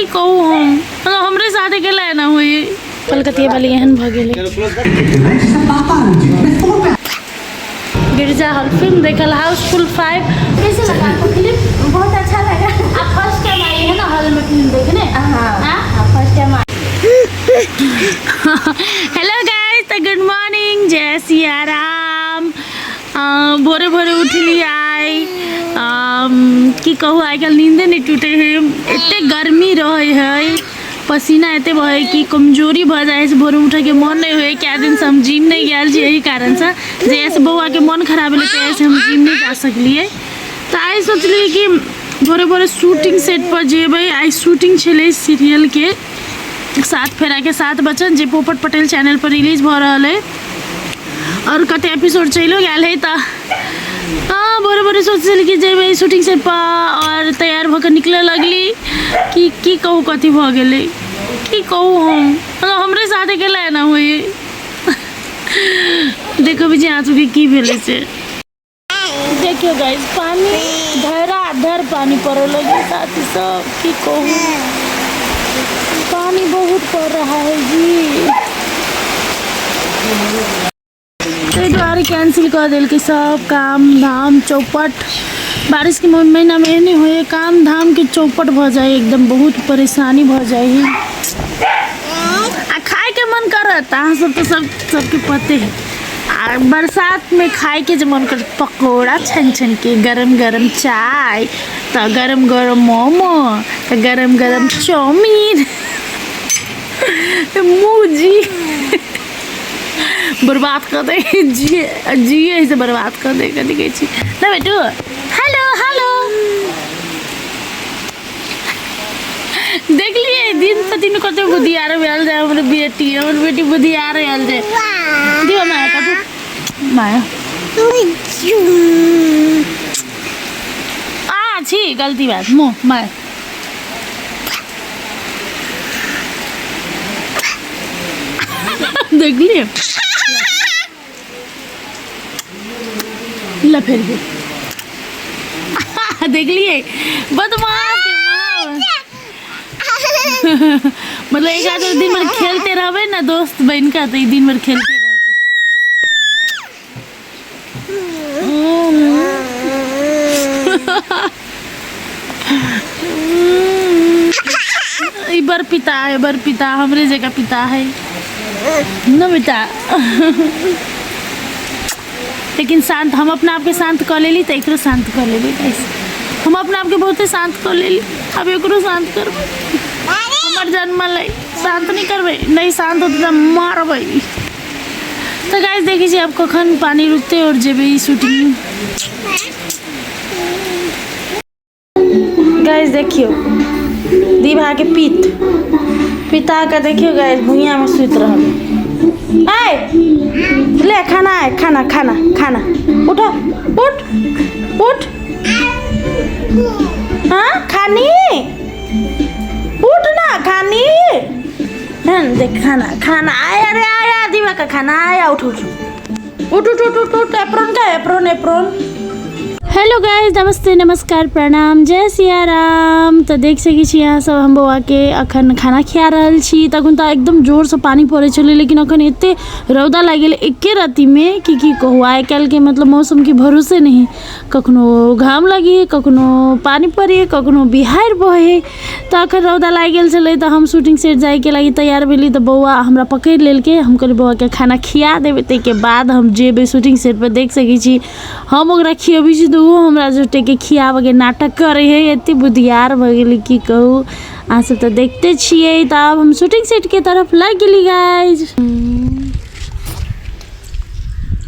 की कहू हम, मतलब हमरे साथे केला एना होई। कलकतिया वाली एहन भऽ गेलै। गिरजा हॉल फिल्म देखल हाउसफुल 5 कैसे लगा आपको फिल्म? बहुत अच्छा लगा। आप फर्स्ट टाइम आई है ना हॉल में फिल्म देखने? हाँ। हाँ? First time. हेलो गाइस, तो गुड मॉर्निंग, जय सिया राम। भोरे भोरे उठली आइ। की कहू, आइ काल्हि नींदे नहि टूटे है, एते गर्मी रहे है, पसीना एते बहे कि कमजोरी भऽ जाइ छै, भोरे उठैके मन नहि होइ। कए दिनसँ हम जिम नहि गेल छी एहि कारणसँ, जहियासँ बौआके मन खराब भेलै तहियासँ हम जिम नहि जा सकलियै। तऽ आइ सोचलियै कि भोरे भोरे शूटिंग सेट पर जेबै। आइ शूटिंग छलै सीरियलके सात फेराके सात बचन, जे पोपट पटेल चैनल पर रिलीज भऽ रहल है और कते एपिसोड चलियो गेल है। तऽ हाँ, भोरे भोरे सोचली कि जेबै शूटिंग सेट पर और तैयार भऽ कऽ निकलऽ लगली कि की कहू कथी भऽ गेलै। की कहू हम, मतलब हमरे साथे केला एना होइ। देखो जे आँसू की भेलै से। देखियो गाइस, पानी धरा धर पानी पड़े लगे साथी सब, की कहूँ, पानी बहुत पड़ रहा है जी। ताहि दुआरे कैंसिल कऽ देलकै सब काम धाम चौपट। बारिशके महीनामे एहने होइ, काम धामके चौपट भऽ जाइ एकदम, बहुत परेशानी भऽ जाइ है। आ खायके मन करत अहाँ सब तऽ सब सबके पते है, आ बरसात में खाए के जे मन कर पकौड़ा छन छन के, गरम गरम चाय, तऽ गरम गरम मोमो, तऽ गरम गरम चाउमीन, मुँह जी बर्बाद कऽ दे, जिए जिए से बर्बाद कऽ दे। कथी कहै छी ना बेटू? हेलो हेलो, देखलिए दिन पर दिन कते बुधियार भेल जाय हमर बेटी। हमर बेटी बुधियार भेल जाय। दियो माया, कथी माया? आ छी गलती बात मुँह माया। देखलिए ल फेर गेल। देखलिए बदमाश, मतलब एक आध दिन भर खेलते रहबे ना दोस्त बन के, तो दिन भर खेलते रहते। ई बड़ पिता है, बड़ पिता, हमरे जगह पिता है न बेटा। लेकिन शांत, हम अपना आपके शांत कऽ लेली तऽ एकरो शांत कऽ लेबै। गाइस, हम अपना आपके बहुते शांत कऽ लेली, आब एकरो शांत करबै। हमर जन्मल है, शांत नहि करबै? नहि शांत होतै तऽ मारबै। तऽ गाइस, देखै छी आब कखन पानि रुकतै आओर जेबै ई शूटिंग। गाइस देखियो दीभा के पीत पिता के, देखियो गाइस, भुइया में सुति रहल। ए ले खाना है, खाना खाना खाना, उठो, उठ उठ, हाँ खानी, उठ ना खानी। हाँ देख, खाना खाना आया रे, आया दीवा का खाना आया। उठ उठ उठ उठ उठ उठ उठ, एप्रॉन का एप्रॉन एप्रॉन। हेलो गाइस, नमस्ते, नमस्कार, प्रणाम, जय सिया राम। तऽ देख सकै छी अहाँ सब, हम बौआके अखन खाना खिया रहल छी। तखन तऽ एकदम जोरसँ पानि पड़ै छलै, लेकिन अखन एते रौदा लागि गेलै एके रत्तीमे कि की कहू। आइ काल्हिके मतलब मौसमके भरोसे नहि, कखनो घाम लागि कखनो पानि पड़ै, कखनो बिहाड़ि बहै। तऽ अखन रौदा लागि गेल छलै, तऽ हम शूटिंग सेट जाइके लागि तैयार भेली तऽ बौआ हमरा पकड़ि लेलकै। हम कहलियै बौआके खाना खिया देबै, ताहिके बाद हम जेबै शूटिंग सेटपर। देख सकै छी, हम ओकरा खियबै छी तऽ ओहो हमरा झूठेके खियाबऽके नाटक करै हइ। एते बुधियार भऽ गेलै, की कहू, अहाँ सब तऽ देखते छियै। तऽ आब हम शूटिंग सेटके तरफ लागि गेली गाइज।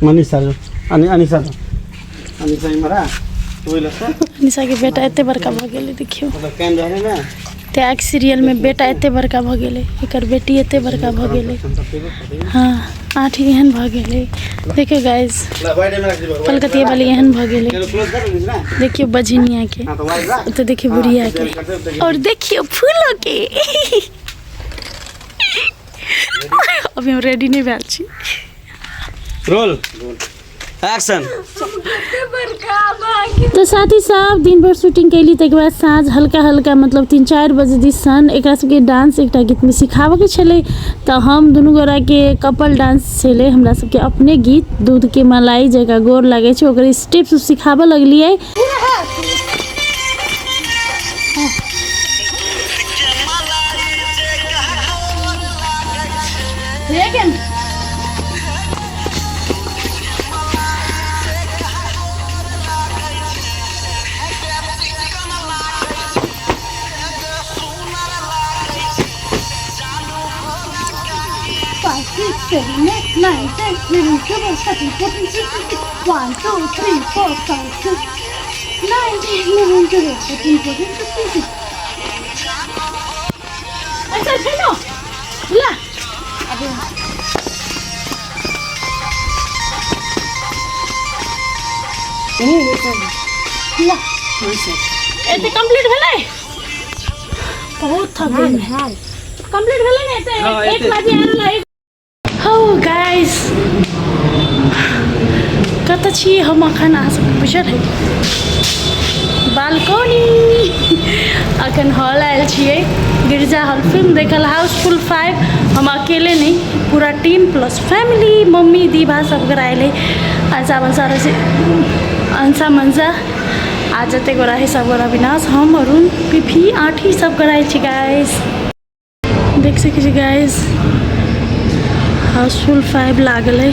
मनीषा जो अनि अनिसा जो अनिसा इमरा अनिसा के बेटा एते बड़का भऽ गेलै, देखियौ। त्याग सीरियल में बेटा एते बड़का भऽ गेलै, एकर बेटी एते बड़का भऽ गेलै। हाँ, आँठी एहन भऽ गेलै। देखियौ गाइस, कलकतिया वाली एहन भऽ गेलै। देखियौ बझनिया के, ओतऽ देखियौ बुढ़िया के, और देखियौ फूलो के। अभी हम रेडी नहीं भेल छी। रोल। एक्शन। तऽ साथ ही सब दिन भरि शूटिंग कैली, ताहिके बाद साँझ हल्का हल्का मतलब 3-4 बजे दिसन एकरा सबके डांस एकटा गीतमे सिखाबऽके छलै। तऽ हम दुनू गोराके कपल डांस छलै, हमरा सबके अपने गीत दूधके मलाई जकाँ गोर लागै छै ओकर स्टेप सब सिखाबऽ लगलियै। लेकिन Five, six, seven, eight, nine, 10, 11, 12, 13, 14, 15, 1, 2, 3, 4, 5, 6, 9, 10, 11, 12, 13, 14, 15, 16. अच्छा छैन ला ला एते कम्प्लीट भेलै, बहुत थक गेल। कम्प्लीट भेलै ने एते? हाँ, एक एते। बाजी आरो ला एक। हौ गाइस, कतऽ छी हम अखन? अहाँ सबके बुझल है, बालकोनी। अखन हॉल आयल छियै, गिरजा हॉल, फिल्म देखल, हाउसफुल 5। हम अकेले नहीं, पूरा टीम प्लस फैमिली, मम्मी दीभा सब गोरा आयल है। अंसा मनसा रहे, अंसा मनसा आ जते गोरा है सब गोरा, अविनाश, हम, अरुण, पिफी, आठी सब गोरा आयल छी। गाइस देख सकै छी, गाइस हाउसफुल 5 लागल है।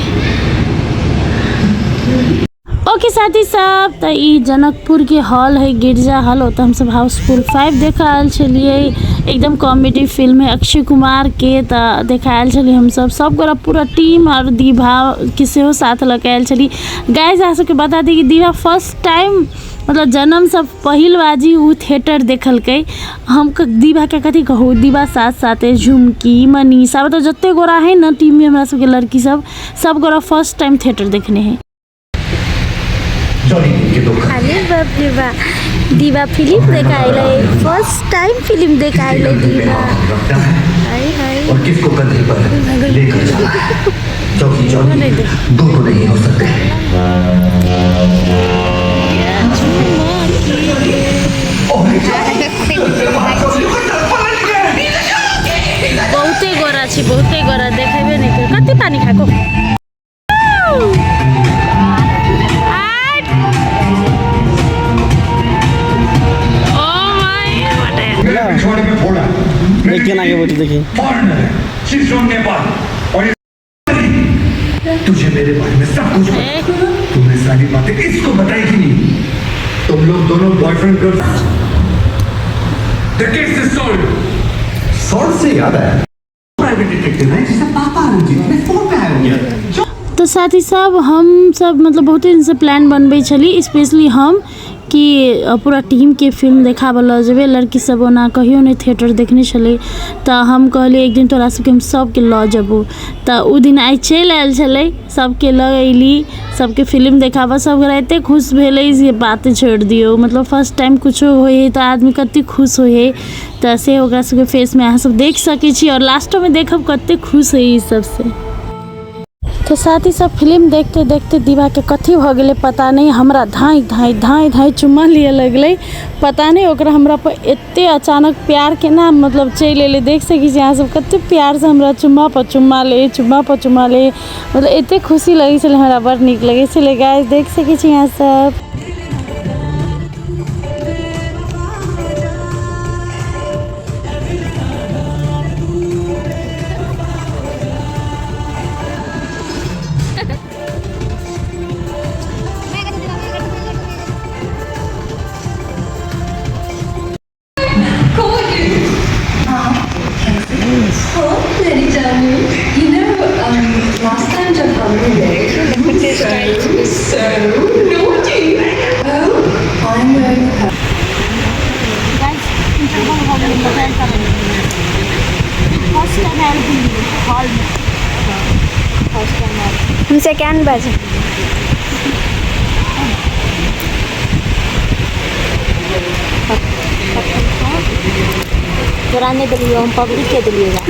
ओके साथी सब, तऽ ई जनकपुर के हॉल है, गिरजा हॉल। ओतऽ हमसब हाउसफुल 5 देखऽ आयल छलियै। एकदम कॉमेडी फिल्म है अक्षय कुमार के, तऽ देखऽ आयल छलियै हमसब सब गोरा पूरा टीम और दीभा के सेहो साथ लऽ के आयल छलियै। गाइस अहाँ सबके बता दी कि दीभा फर्स्ट टाइम, मतलब जन्मसँ पहिल बाजी ओ थिएटर देखलकै। हम दीभाके कथी कहू, दीभा साथ साथे झुमकी, मनीषा, मतलब जते गोरा है ने टीममे हमरा सबके लड़की सब, सब गोरा फर्स्ट टाइम थिएटर देखने है। अरे बाप रे बा, दीवा फिल्म देखा आइले, फर्स्ट टाइम फिल्म देखा आइले दीवा। हाय हाय। और किसको कंधे पर लेकर जाना है, क्योंकि जॉनी दोनों नहीं हो सकते। बहुते गोरा छी, बहुते गोरा, देखेबे नहीं कर। कति पानी खाको? छोड़ के फोड़ा। देख के आगे बढ़ते देखी। फॉरेनर है, She's from Nepal और ये तुझे मेरे बारे में सब कुछ पता। तुमने सारी बातें इसको बताई कि नहीं? तुम लोग दोनों boyfriend girl. The case is solved. Solved से याद आया, प्राइवेट डिटेक्टिव है जिसे पापा रंजीत ने फोन पे हायर किया। तऽ साथी सब, हम सब मतलब बहुते दिनसँ प्लान बनबै छली, स्पेशली हम, कि पूरा टीमके फिल्म देखाबऽ लऽ जेबै। लड़की सब ओना कहियो नहि थिएटर देखने छलै, तऽ हम कहलियै एक दिन तोरा सबके हम सबके लऽ जेबौ। तऽ ओ दिन आइ चलि आयल छलै, सबके लऽ अयली, सबके फिल्म देखाबऽ। सब गोरा एते खुश भेलै जे बाते छोड़ि दियौ। मतलब फर्स्ट टाइम कुछो होइ हइ तऽ आदमी कते खुश होइ हइ, तऽ से ओकरा सबके फेसमे अहाँ सब देख सकै छी आओर लास्टोमे देखब कते खुश होइ ई सबसँ। तऽ साथी सब, फिल्म देखते देखते दीवाके कथी भऽ गेलै पता नहि, हमरा धाँइ धाँइ धाँइ धाँइ चुम्मा लिअ लगलै। पता नहि ओकरा हमरा पर एते अचानक प्यार केना मतलब चलि एलै। देख सकै छी अहाँ सब, कते प्यारसँ हमरा चुम्मा पर चुम्मा लै, चुम्मा पर चुम्मा लै, मतलब एते खुशी लगै छलै हमरा, बड़ नीक लगै छलै। गाइस देख सकै छी अहाँ सब। You know, last time जब हम लोग गए थे, so naughty. Oh, I'm wearing a guys interval हो गेलै, मोबाइल चलेबै। फर्स्ट टाइम आयल हॉल में, फर्स्ट टाइम आयल। हम सेकेंड बैच। तोरा नहीं दिलियो, हम पब्लिक के दिलिएगा।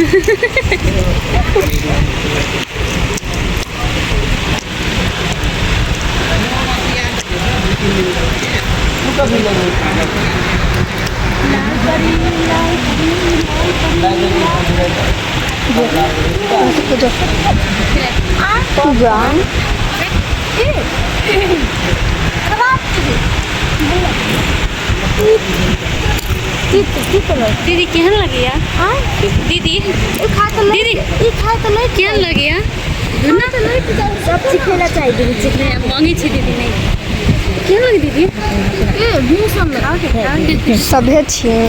ब्राउन दीदी केहन लगैया दीदी दीदी केहन लगैया सब चिखेला चाहिए दीदी चिखने मांगे छी दीदी नहीं केहन लगे दीदी सभे छियै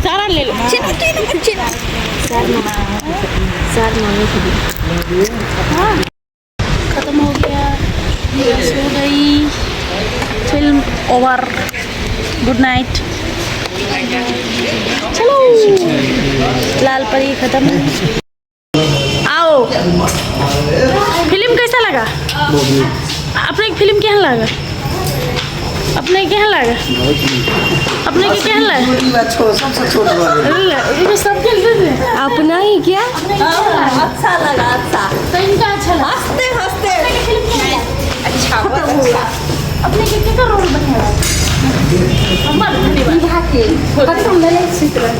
सारा ले लो खत्म हो गया, बस हो गई फिल्म ओवर। Good night. चलो लाल परी खत्म। आओ, फिल्म कैसा लगा अपने? फिल्म केहन लगा अपने? केहन लगा अपने के? केहन लगा? ले, सब खेलते थे। अपना ही क्या? अच्छा लगा, अच्छा। तो इनका अच्छा लगा। हंसते हंसते। अच्छा, बहुत अच्छा। अपने के केकर रोल बढ़िया लगा? हमर? धन्यवाद।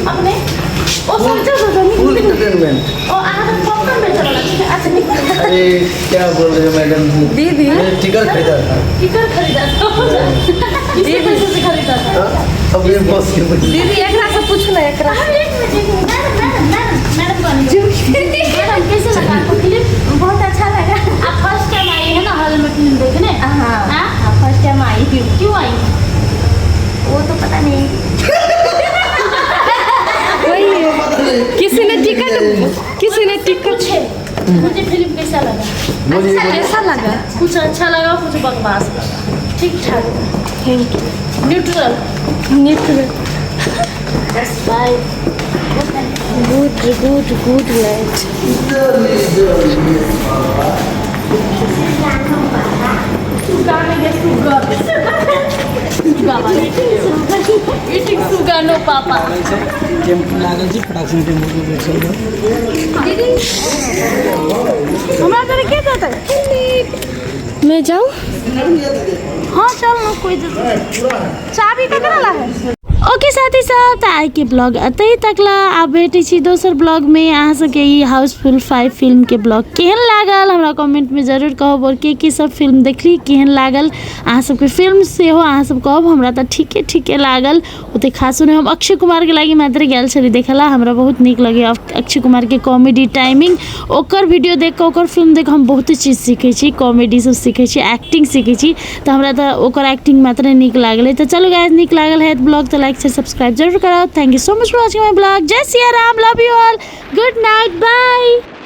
अपने ओ सब जो जो फुल एंटरटेनमेंट। ओ अहाँ तऽ पॉपकॉर्न बेचऽ वाला छी। अच्छा, नीक। अरे, क्या बोल रहे हो मैडम जी? दीदी। मैंने टिकट खरीदा था। केकर खरीदा था? किसके पैसे से खरीदा था? अपने बॉस के पैसे। दीदी, एकरा से पूछू ना, एकरा। हाँ, एक मिनट, एक minute. Madam, madam, madam, madam कौन है? मैडम, कैसे लगा आपको फिल्म? बहुत अच्छा लगा। आप फर्स्ट टाइम आई है ना हॉल में फिल्म देखने? हाँ। हाँ? फर्स्ट टाइम आई हूँ। क्यों आई? वो तो पता नहीं। किसी ने टिकट, किसी ने टिकट पूछे मुझे, फिल्म कैसा लगा? मुझे कैसा लगा? कुछ अच्छा लगा, कुछ बकवास लगा, ठीक ठाक। Thank you. Neutral. Neutral. Bus, bye. Good good good night. सुगा में सुगा सुगा ईटिंग सुगा नो पापा। टेम्पू लागल छै, फटाक से टेम्पू के बैठल। हमरा तोरे के देतै? मैं जाऊँ? हाँ, चल ना, कोई दिक्कत। चाबी ककरा ला है? ओके साथी सब, तऽ आइके ब्लॉग एतहि तक ला। आब भेटै छी दोसर ब्लॉगमे। अहाँ सबके ई हाउसफुल 5 फिल्मके ब्लॉग केहन लागल, हमरा कमेंटमे जरूर कहब। आओर के के सब फिल्म देखली, केहन लागल अहाँ सबके फिल्म, सेहो अहाँ सब कहब। हमरा तऽ ठीके ठीके लागल, ओते खासो नहि। हम अक्षय कुमारके लागि मात्रे गेल छली देखला। हमरा बहुत नीक लगैए अक्षय कुमारके कॉमेडी टाइमिंग। ओकर वीडियो देख कऽ, ओकर फिल्म देख कऽ हम बहुते चीज सीखै छी, कॉमेडी सब सीखै छी, एक्टिंग सीखै छी। तऽ हमरा तऽ ओकर एक्टिंग मात्रे नीक लागलै। तऽ चलू गाइस, नीक लागल हैत ब्लॉग तऽ लाइक शेयर सब्सक्राइब जरूर करब। Thank you so much for watching my blog. Jai Siya Ram, love you all, good night, bye.